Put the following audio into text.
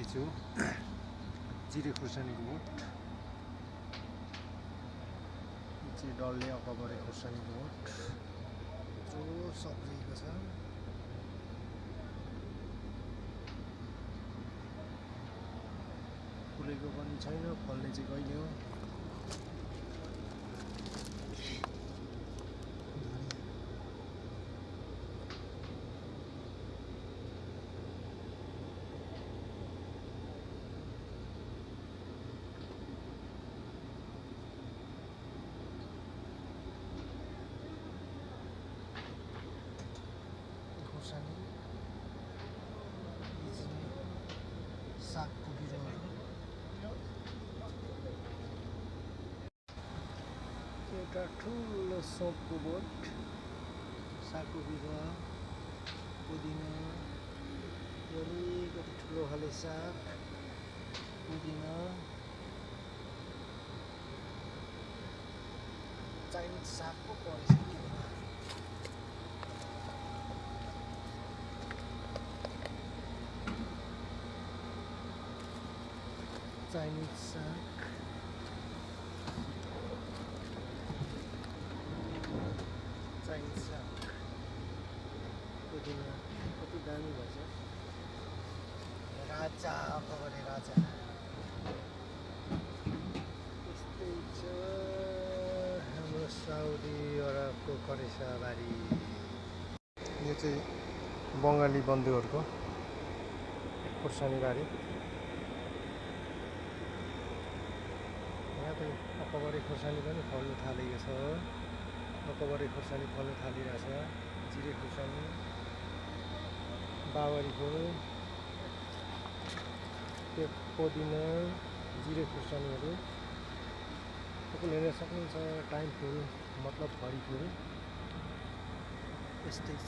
size हो जिरे खुर्सानीको बोट चाहिँ डल्ले अकबरे खुर्सानीको बोट जो सब्जीको छ फुलेको पनि छैन फल्ने चाहिँ कहिले हो खुर्सानी सागको बिरुवाहरू एउटा ठुलो सोपको बोट सागको बिरुवा पुदिना अलिकति ठुलो खाले साग पुदिना चाइनिज सागको परिसक्यो चाइनिज साग पुदिना कति दामी भएछ राजा अकबरे राजा यस्तै छ हाम्रो साउदी अरबको करेसाबारी यो चाहिँ बङ्गाली बन्धुहरूको खुर्सानी बारी यहाँ त अकबरे खुर्सानी पनि फल्नु थालेको छ अकबरे खुर्सानी फल्नु थालिरहेछ जिरे खुर्सानी बाबरी फुल त्यो पुदिना जिरे खुर्सानीहरू तपाईँले हेर्न सक्नुहुन्छ टाइम फुल मतलब घडी फुल यस्तै